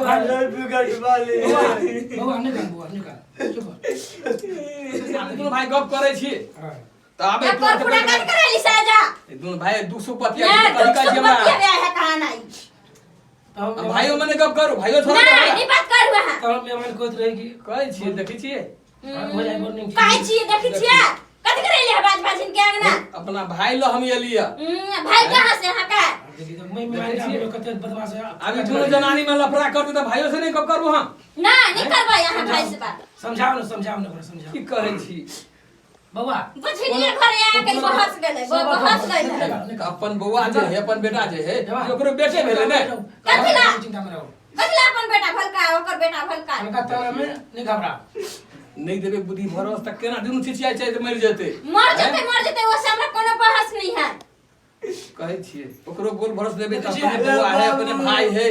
अरे बिगड़ वाली बौआ बौआ नहि कान, बौआ नहि कान, चुप हो। आब दुनू भाई गप करै छी। हाँ। तऽ आबे या कर फुटा कट करेली साजा। दुनू भाई दुख सुख पतिया ना कथी दुख कहै सुख छी हमरा? बतिया है कहाँ नहीं। तब हम भाइयो मने गप करू, भाइयो छोड़। ना नहीं बात करू अहाँ। तब मेहमान कहैत रहे कि कहै छियै, देखै छियै। हाँ, हो जाए बोर्डिंग। कहै छियै, देखै छियै, कथी करेली है बाज बाजिन के अंगना? अपना भाई ल हम एलियै। भाई कहाँ से अहाँ का? देखी तऽ मैं मेहमान के आबि कते बदमाश है। अभी दुनू जनानी में लफड़ा करतै तऽ भाइयो से नहीं गप करू हम? ना नहीं करबै अहाँ भाई से बात। समझाओ ने, समझाओ ने ओकरा, समझाओ। की करै छी? बौआ बुझलिए घरे आ के बहस गेलै, बहस गेलै। अपन बौआ जे है, अपन बेटा जे है, ओकरो बेटे भेलै ने। कथी ला? चिंता में रहो। कथी ला अपन बेटा भलका, ओकर बेटा भलका? हल्का ताना में नहीं घबरा। नहि देबै बुद्धि भरोस तऽ केना दुनू चिचियाइ छै तऽ मरि जेतै। मर जेतै, मर जेतै, ओसे हमरा कोनो बहस नहीं है। कहै छियै, ओकरो बोल भरोस देबै तऽ अपने बौआ है, अपने भाई है,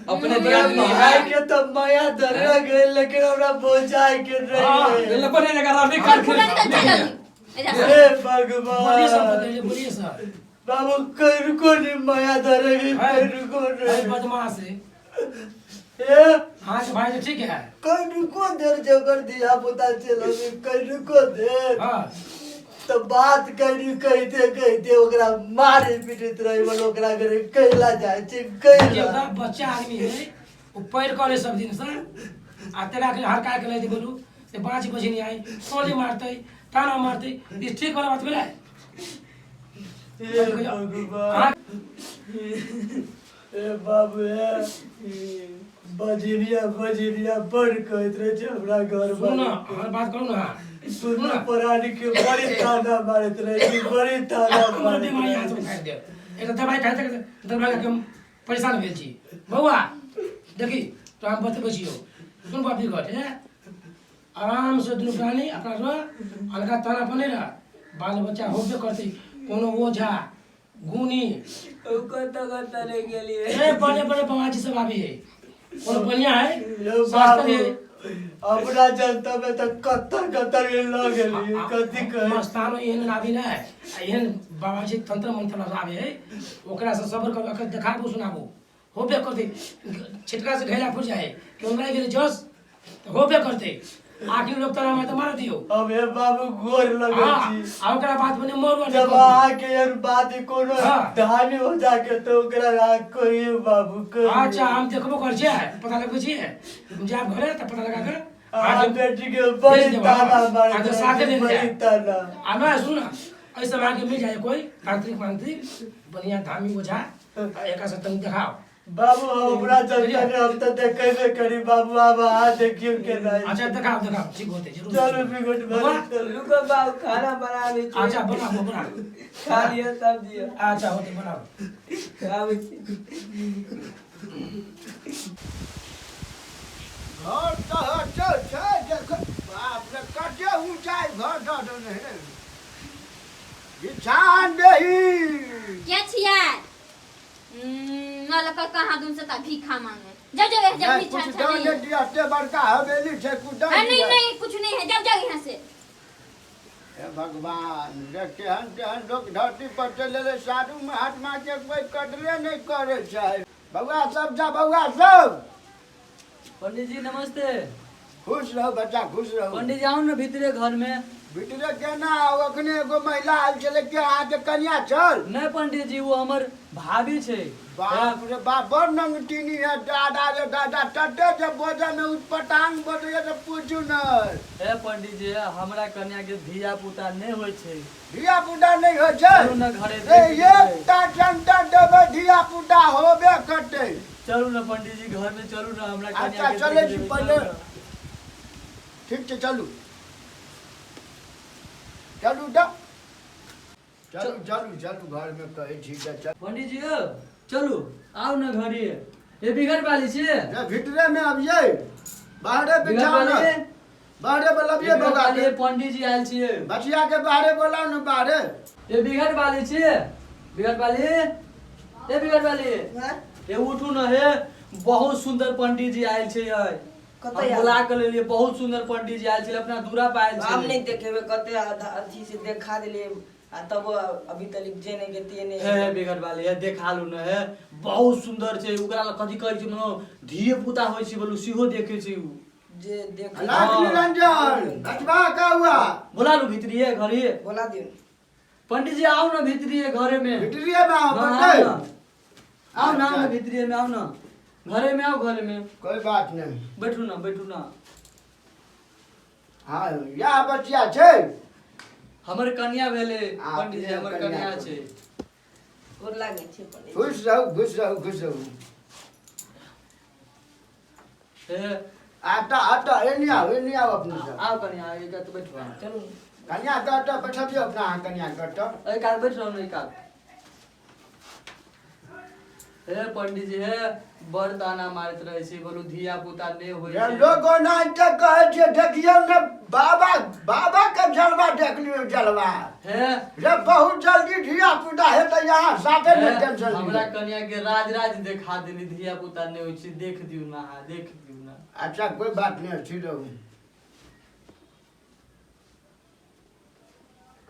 अपने दियादनी है। भाई के तो माया धरे गए, लेकिन हमरा बोझाए के नहीं। लपने जगह रानी काट फुटा निकल, चल जल्दी इधर से। हे बोलिए सर। भगवान। बोलिए, बोलिए सर। बाबू, कहीं नहीं माया धरे गई, कहीं को भाई नहीं। बदमाश है। ए हाँ के भाई तो ठीक है। कहीं को देर जगर दिया पुता चलो, कहीं को देर। हाँ। तो बात कहीं कहते कहते ओकरा मारे पीटैत रही, मन ओकरा घरे कैला जाइ छै के कैला। होता, बच्चा आदमी है, वो पैर करे सब दिन से आ तेरा के हड़का के ले बोलू से बाँच बची नहीं आई, सोली मारते, ताना मारते, ई ठीक वाला बात भेलै? हे भगवान। हाँ। ए बाबू, ए बजरिया बजरिया बड़ कहैत रहे छै हमरा घर। सुनू ना, हमर बात करू ना। सुनू, प्राणी के बड़ी ताना मारैत रहे छै, बड़ी ताना हमर मारैत बीमारी रहे यहाँ से छै। उखाड़ि देब। एक तऽ दबाइ खाइते खाइते दरभंगा के हम परेशान भेल छी। बौआ देखी तो हम बतबै छियौ, सुन बाप घट हे, आराम से दुनू प्राणी अपना रह, अलगा ताना पर नहि रह। बाल बच्चा होबे करतै। कोनो ओझा गुनी ओ कतऽ कतऽ रहि गेलियै? ए बड़े बड़े बाबाजी सब आबी है, कोनो बढ़िया है यौ शास्त्र बाबू है। अपना जनता में तऽ कत्तर कत्तर के लऽ गेली, कथी कहै। मस्तानो एहन आबी नहि आ एहन बाबाजी तंत्र मंत्र आबे है। ओकरा से सब्र करू, अखन देखाबू सुनाबू, होबे करतै। छिटका से घैला फुट जाए कि हमरा गेलै जस तऽ होबे करतै। आखिर लोग ताना मारते, मार दियौ। अब हे बाबू, गोर लगै हाँ छी। आ ओकरा बाद मने मरू। जब अहाँके एहन बात कोनो हाँ। धानी हो जाके तऽ ओकरा अहाँ कहियौ बाबू, कहियौ। अच्छा, हम देखबो कर छियै, पता लगबै छियै। हम जायब घरे तऽ पता लगा कऽ अहाँ बेटी के बड़ी भेज देब, ताना हाँ। मारैत आगे रहै साथे छै, लेने बड़ी जायब। ताना। आ नहि, सुन ने, एहि सब अहाँके मिल जाए कोइ तांत्रिक मांत्रिक बढ़िआँ धामी ओझा, आ एकरा से तनी देखाओ। बाबू, हम अपना जनता ने हम तऽ देखेबे करी बाबू, आब अहाँ देखियौ केना। अच्छा, देखाओ देखाओ, ठीक होतै जरूर। चलू बिगट बौआ, भरि चलू। रुको बाबू, खाना बनाबै छी। अच्छा, बनाबो बनाबो। खा लिअ तब दिअ। अच्छा, होतै, बनाबो। आबै छी। घर तऽ हटल छै देख, बाप रे, कते ऊँचाइ घर दऽ देने हे। बिछान देही। के छियै? न लग कहाँ दून से ता भीखा मांगे। जाओ जाओ यहाँ, जाओ। नहीं, नीचा कुछ अच्छा दऽ नहीं नहि है। दिअ, एते बड़का हवेली छै, कुछ दऽ हाँ, नहीं। दिअ। नहीं, कुछ नहीं है, जाओ जाओ यहाँ से। हे भगवान रे, केहन केहन लोक धरती पर चलि एलै। साधु महात्मा के कोई कदरे नहि करै छै। बौआ सब, जा बौआ सब। पंडित जी नमस्ते। खुश रहू बच्चा, खुश रहू। पंडित जी, आउ ने भीतरे घर में। भीतरे केना आउ? अखने एगो महिला आयल छलै, के अहाँके कनिया छल? नहि पंडित जी, ओ हमर भाभी छै। बाप रे बाप, बड़ नंगटीनी है दादा रे दादा। तते जे बजै में उटपटांग बजैया तऽ पूछू नहि। हे पंडित जी, हमरा कन्या के धिया पुता नहि होइ छै। धिया पुता नहि होइ छै? चलू ने घरे ए देख लेबै। एकटा जनता देबै, धिया पुता होबे करतै। चलू ने पंडित जी, घर में चलू ने, हमरा कन्या अच्छा के चलै देख छी लेबै, पहिले। चलू ने। ठीक छै, चलू चलू तऽ चलू चलू चलू, घरमे कहै छी तऽ चलू। पंडित जी यौ, चलू आउ ने घरे। ए बिगड़ वाली छियै? जे भीतरेमे अबियै, बाहरे बिगड़ बिछाओ वाली ने, बाहरे बोलबियै। बिगड़ बौआ वाली के पंडित जी आयल छियै। बचिया के बाहरे बोलाउ ने, बाहरे। ए बिगड़ वाली छियै? बिगड़ वाली, ए बिगड़ वाली, ए उठू न हे, बहुत सुंदर पंडित जी आयल छै। कतऽ हम आयल? बुला के लेलियै, बहुत सुंदर पंडित जी आयल छै, अपना दूरा पर आयल हम छै। नहि देखेबै, कते अथी से देखा देलियै। आ तब अभी तलिक जे नहि के ते नहि। हे बिगड़ वाली हे, देखा लू न हे, बहुत सुंदर छै। ओकरा लग कथी कहै छै, मनो धिये पुता होइ छै बोलू, सेहो देखै छै उ। जे देख। लाख निरंजन कटवा का हुआ। बोला लू भीतरिये घरे। बोला दियौ। पंडित जी आउ न भीतरिये घरे में। भितरिए में आओ। हाँ, आउ पड़तै। न, आउ न, आउ न भीतरिये में आउ न, घरे में आउ, घरे में। कोई बात नहीं। बैठू न, बैठू न। हाँ, यह बचिया छै। हमर कन्या भेलै। आ, पंडित जी, हमर कन्या। कन्या छै। गोर लागै छै पंडित जी। खुश रहू, खुश रहू, खुश रहू। हे। आता आता, एने आओ, एने आओ अपने सब। आउ कन्या, एक कात बैठू अहाँ। चलू। कन्या के अतऽ बैठबियौ अपना अहाँ, कन्या के अतऽ। एक कात बैठ रहू ने, एक कात। हे पंडित जी, हे, बड़ ताना मारैत रहै छै, बोलू धिया पुता नहि होइ ये छै। लोग ओनाहिते कहै छै। देखियौ ने बाबा, बाबा के जलवा देख लियौ, जलवा। हे। रे बहुत जल्दी धिया पुता हेतै, यहाँ साफे हे, नहि टेंशन हमरा लियौ। कन्या के राज राज देखा देली, धिया पुता नहि होइ छै, देख दियौ ने अहाँ, देख दियौ ने। अच्छा, कोई बात नहीं, अच्छी रहू,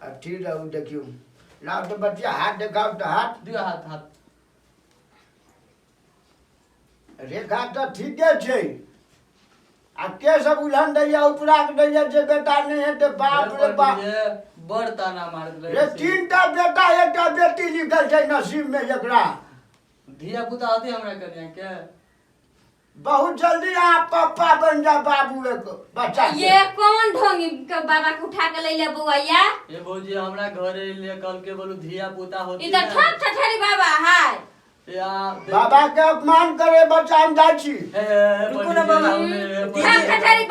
अच्छी रहू। देखियौ, लाओ तो बच्चा, हाथ देखाओ तो हाथ। दियौ हाथ, हाथ। रेखा तऽ ठीके छै आ के सब उलहन दैया, उपरा के दैया जे बेटा नहि हेतै। बाप हे रे बाप। पंडित जी, बड़ ताना मारैत रे रहै छै। 3 टा बेटा, एकटा बेटी लिखल छै नसीब में एकरा। धिया पुता होतै हमरा कन्या के? बहुत जल्दी अहाँ पप्पा बन जा बाबू, एक बच्चा के। ये कौन ढोंगी के बाबा के उठा के लैले बौआ? हे भौजी, हमरा घरे ले कल के बोलू धिया पुता होती। ई तऽ ठक ठठेरी बाबा हाय। या बाबा के अपमान करे बच्चा, हम जाइ छी। हे, हे, रुकू ना पंडित जी, बाबा। आउ ने, हे, ठक पंडित जी। ठठेरी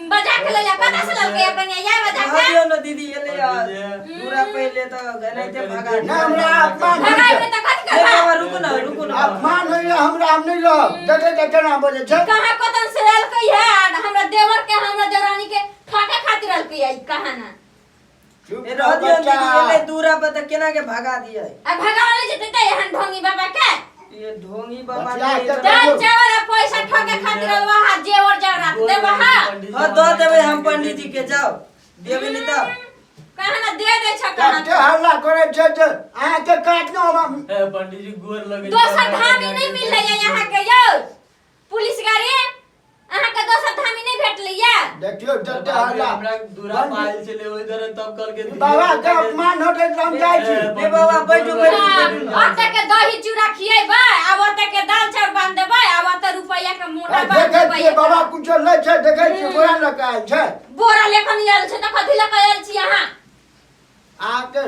बजा के लैले, कतऽ से ललकै कन्या या बजा रह के? दियौ ने दीदी, एलै पंडित जी। पूरा पहिले तऽ एनाहिते भगा नहि, हमरा अपमान भगाइ होइए। में तऽ कथी ए करबा? बाबा, रुकू ना, रुकू ना। अपमान होइए हमरा, हम नहि रहब। देखे तऽ केना बजै छै। कहाँ कतन से अलकै है हमरा देवर के, हमरा देवरानी के ठके खातिर अलकै है ई कहाना। चुप ए, रह रह दियौ बच्चा। दीदी, एलै दूरा पर तऽ केना के भगा दियै? आ भगावल जेतै तऽ एहन ढोंगी बाबा के। ये ढोंगी बाबा बचिया ने के- दाल चावल आ पैसा ठके खातिर अलवा हा जेवर जेवरात देबा हा। पंडित जी, हाँ, दऽ हमरा देबै हम कन्या के पंडित जी के, जाओ देबै नहि तऽ। कहाँ ना दे दे छ कहाँ। कते हल्ला करै छै जे अहाँके काटनो हम। हे पंडित जी, गोर लगै छी। दोसर हमरा धामी कन्या नहीं के मिललै है यहाँ के यौ पुलिस गाड़ी, अहाँ के दोसर धामी नहीं भेटलै या? देखियौ जते बाप रे, हल्ला। हमरा दूरा पायल छलै ओहि दरे, तब कहलकै धिया बाबा के पुता के- अपमान होतै तऽ हम जाइ छी। हे, ए बाबा, बैठू, बैठू, बैठू। ओतऽ के दही चूड़ा खियेबै आ ओतऽ के दाल चाउर बान्ध देबै आ ओतऽ रुपैआ के मोटा बान्ध देखै देबै। छियै बाबा कुछो लै छै, देखै छियै बोरा लऽ कऽ आयल छै। बोरा लेखन आयल छै तऽ कथी लऽ कऽ आयल छी अहाँ? अहाँके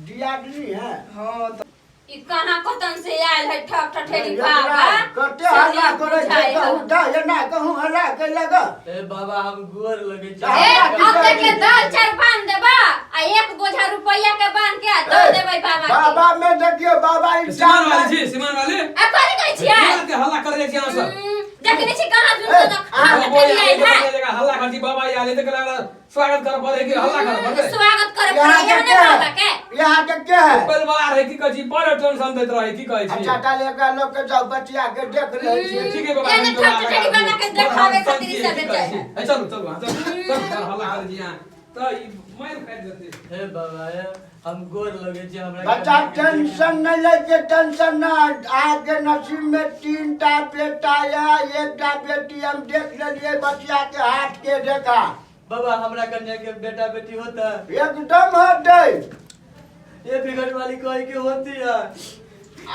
दियादनी है? हाँ तऽ। ई कहाँ कतन से आयल है ठक ठठेरी एकरा बाबा? कते हल्ला करै छै कहू तऽ, एना कहूँ हल्ला कैलक। हे बाबा, हम गोर लगै छी। ए, अब के दाल चाउर बान्ध देबा आ एक बोझा रुपैआ के बान्ध के आ दऽ देबै बाबा के। बाबा में देखियौ बाबा ई सिमान वाली छी, सिमान वाली। आ कथी कहै छियै? के हल्ला कर जाइ छी अहाँ सब? देखने छी कहाँ जुन ए, तऽ अहाँ ठक ठठेरी आयल है। हल्ला कर छी, बाबा आयल तऽ कहला स्वागत कर पड़े कि हल्ला कर पड़े? स्वागत करे यहाँ पड़े के एहने के बाबा के। है? यहाँ के के है? परिवार है, की कहै छी, बड़ टेंशन दैत रहै, की कहै छी। अच्छा, काल्हि एकरा लऽ के जाउ, बचिया के देख लै छियै। ठीक है बाबा। एहने ठक ठठेरी बाबा के देखावे खातिर ई सब बेचारे। ए, चलू चलू, अहाँ चलू चलू, चलू, हल्ला कर छी अहाँ तऽ ई मारि खाइ जेतै। हे बाबा, हे, हम गोर लगै छी, हमरा बच्चा कन्या के टेंशन नहीं लै के, टेंशन न। अहाँके नसीब में 3 टा बेटा या एकटा बेटी, हम देख लेलियै बचिया के हाथ के रेखा। बाबा, हमरा कन्या के बेटा बेटी होता? एकदम होतै। ये बिगड़ वाली कहे के होती है।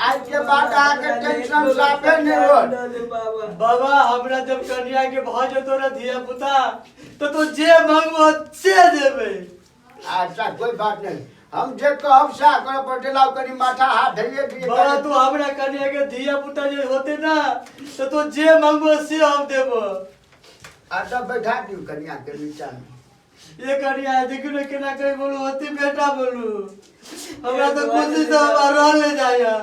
आज के बाद अहाँके टेंशन साफे नहीं होत। बाबा। बाबा, हमरा जब कन्या के भऽ जेतो ना धिया पुता तो तू जे मांगबो से देबै। अच्छा, कोई बात नहीं, हम जे कहब सएह करऽ पड़तै। लाउ कनि माथा हाथ धइए दियै। बाबा, तू हमरा कन्या के धिया पुता जे होते ना तो तू जे मांगबो से हम देबो। अच्छा, बैठा दियौ कनिया के नीचा में। ये कन्या देखियो ने केना कहे बोलू होती बेटा, बोलू हमरा तो खुशी से हमरा रहले जाइया।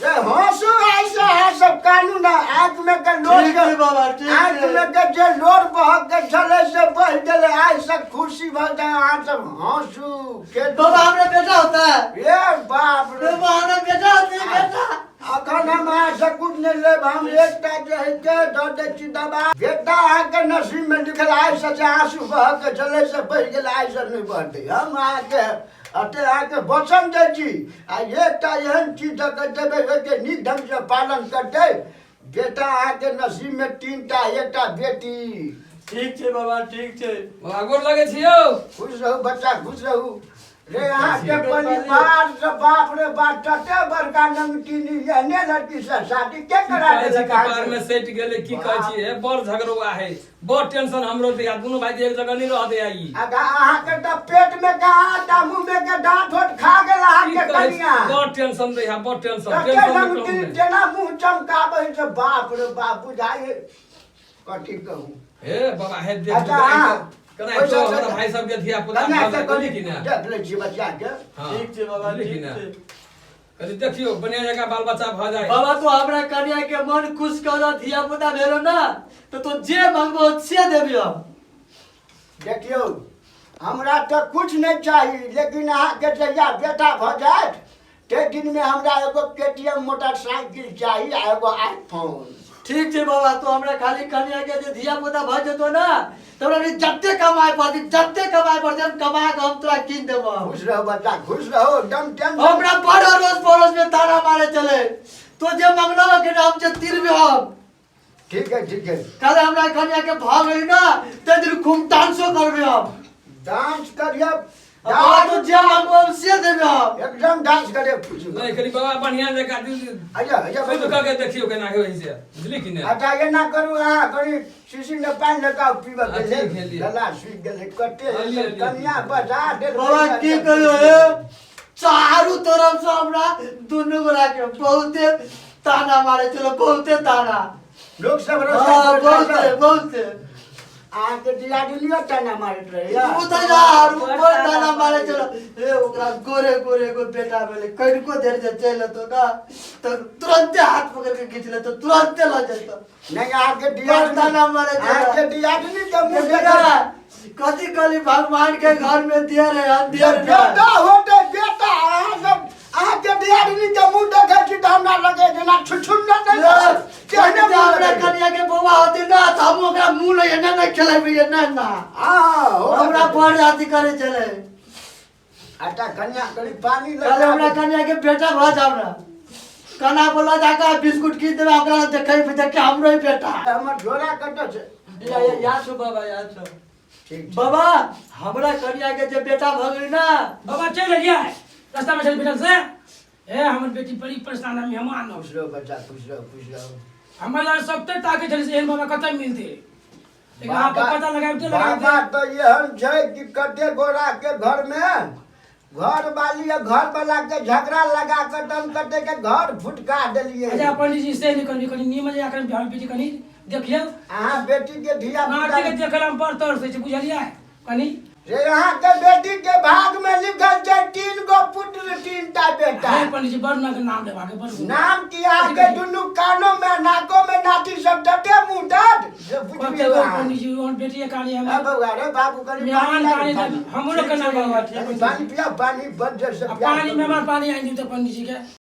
रे हंसू, ऐसे है सब कानून है। आँख में के लोर ठीक छै बाबा, ठीक आँख छै। में के जे लोर बहक के छलै से बहि गेलै। आइ से खुशी भऽ जाय, अहाँ सब हंसू के। बाबा, हमरा बेटा होता है? ए बाप रे। बाबा, हमरा बेटा होती बेटा? अखन हम अहाँ से कुछ नहि लेब। हम एकटा जे है के दऽ दै छी दवा। बेटा अहाँके नसीब में लिखल, आइ से जे आंसू बहक के छलै से बहि गेलै, आइ से नहि बहतै। हम अहाँके अते अहाँके वचन दै छी आ एकटा एहन चीज दऽ कऽ देबै ओहिके नीक ढङ्गसँ पालन करतै बेटा अहाँके नसीबमे 3 टा, एकटा बेटी। ठीक छै बाबा, ठीक छै। बाबा, गोर लगै छी यौ। खुश रहू बच्चा, खुश रहू। रे, अहाँके परिवार से बाप रे बाप, तते बड़का नमकीनी, एहने लड़की से शादी के करा कहै छी देलक कपार अहाँके? में सटि गेलै। की कहै छी हे, बड़ झगड़ुआ है, बड़ टेंशन हमरो दैया। दुनू भाई के एक जगह नहीं रह दैया ई। आगा अहाँके तऽ पेट में के आटा, मुँह में के दांत होट खा गेल की अहाँके कहै छी, कनिया। बड़ टेंशन दैया, बड़ टेंशन। तते टेंशन में कहू नमकीन नहि। जेना मुँह चमकाबै छै, बाप रे बाप, बुझाइ कथी कहू। हे बाबा हे, देख। अच्छा, अहाँ केना ओहि तो सब- हमरा भाई सब के धिया पुता कन्या भऽ के जाइ, कनि बुझली कि ने? देख लै छी बच्चा के। हाँ, ठीक छै बाबा। बुझली कि ठीक ने? छै। कनि देखियौ, बढ़िया जगह बाल बच्चा भऽ जाय। बाबा, तू हमरा कन्या के मन खुश कर, धिया पुता भेलो ना तो तू जे मांगबो से देबी हम। देखियौ, हमरा तऽ कुछ नहि चाही, लेकिन अहाँके जहिया बेटा भऽ जायत ताहि दिनमे हमरा एगो KTM motorcycle चाही आ एगो आईफोन। ठीक छै बाबा, तू हमरा खाली कन्या के जे धिया पुता भऽ जेतो ना तऽ हमरा भी जते कमाए पड़तै, जते कमाए पड़तै, हम कमा के हम तोरा कीन देबो। खुश रहो बच्चा, खुश रहो, एकदम टेंशन। हमरा बड़ अड़ोस पड़ोस में ताना मारे चले। तो जे मंगलो के हम जे तिरबे हम। ठीक है, ठीक है। कल हमरा कन्या के भऽ गेली ना ते दिन खूब डांसो करबे हम। डांस करिए। बाबा, तू जे मांगबो हम से देबे हम। एकदम डांस करे, खुश। नहीं, कनि बाबा बढ़िया जगह दिल अच्छा अच्छा। शुद्ध कऽ के देखियौ केना होइ छै, बुझली कि ने? अच्छा, एना करू, अहाँ कनि शीशी में पानि लगाउ पीबऽ के अच्छा, लेल। ठीक है, लिअ। गला सूखि गेलै कते। हाँ, लिअ, लिअ। कनिया बजा देल। बाबा, की कहियो हे, चारू तरफ से हमरा दुनू गोरा के बहुते ताना मारे चलो, बहुते ताना। लोक सब हाँ, बहुते बहुते। अहाँके दियादनियो ताना मारैत रहैया? उ तऽ यार ऊपर ताना मारे चलो। हे, ओकरा गोरे गोरे एगो बेटा भेलै, कनिको देर जे चलि एतौ ना तऽ तुरन्ते हाथ पकड़ के घीच लेतौ, तुरन्ते लऽ जेतौ। नहि, अहाँके बड़ दियादनी ताना मारे चलो। अहाँके दियादनी के मुँह बेटा, देखै कथी कहली? भगवान के घर में दिया रे अंधेर। बेटा होते बेटा, अहाँ सब अहाँके दियादनी के मुँह देखै छी तऽ हमरा लगै जेना छुछुन्नर नहि केहने मुँह हमरा लगै। कनिया के बौआ होती ना तऽ हम ओकरा मुँह नहि एना नहि खेलेबै, एना ना। हाँ, हो। हमरा बड़ अथी करे छलै। अच्छा, कन्या कनि पानी कल हमरा लगा। कनिया के बेटा भऽ जाउ ना, कना बोला जाके बिस्कुट कीन देबै, ओकरा देखै देखे हमरो ही बेटा। हमर झोरा कतऽ छै? या या याद छौ बाबा, याद छौ। ठीक छै। बाबा, हमरा कनिया के जे बेटा भऽ गेलै ना। बाबा, चलि एलियै? रास्ता में चलि भेटल से। ए, हमर बेटी बड़ी परेशान है, मेहमान हो। खुश रहो बच्चा, खुश रहो, खुश रहो। हमर लग सबते ताके छलै से एहन बाबा कतऽ मिलते, लेकिन अहाँके पता लगाबिते बाबा लगाबिते तऽ एहन छै कि कते गोरा के घर में घर वाली आ घर वाला के झगड़ा लगा के दम कते के घर फुटका देलियै। अच्छा पंडित जी, से नहि कनि कनि नीमन जकाँ कनि हमर बेटी कनि देखियौ। अहाँ बेटी के धिया नाटी के पुता देखल हम बड़ तरसै छी, बुझलियै कनि? रे, अहाँके बेटी के भाग में लिखल छै 3 गो पुत्र, 3 टा बेटा। हे पंडित जी, बड़ नाम नाम लेबाके बड़। नाम की, अहाँके दुनू कानो में नाको में नाती सब तते मुँह दर्द से बुझलियै कते अहाँ। पंडित जी, हमर बेटी के कहानी ए हमर बौआ रे बाबू, कनि मेहमान पानी कहानी लाबू, हमरो केना बाबा। पानी। कनि पानी पिया, पानी बड़ जोर से आ प्यास। पानी, मेहमान पानी आनि दियौ तऽ पंडित जी के।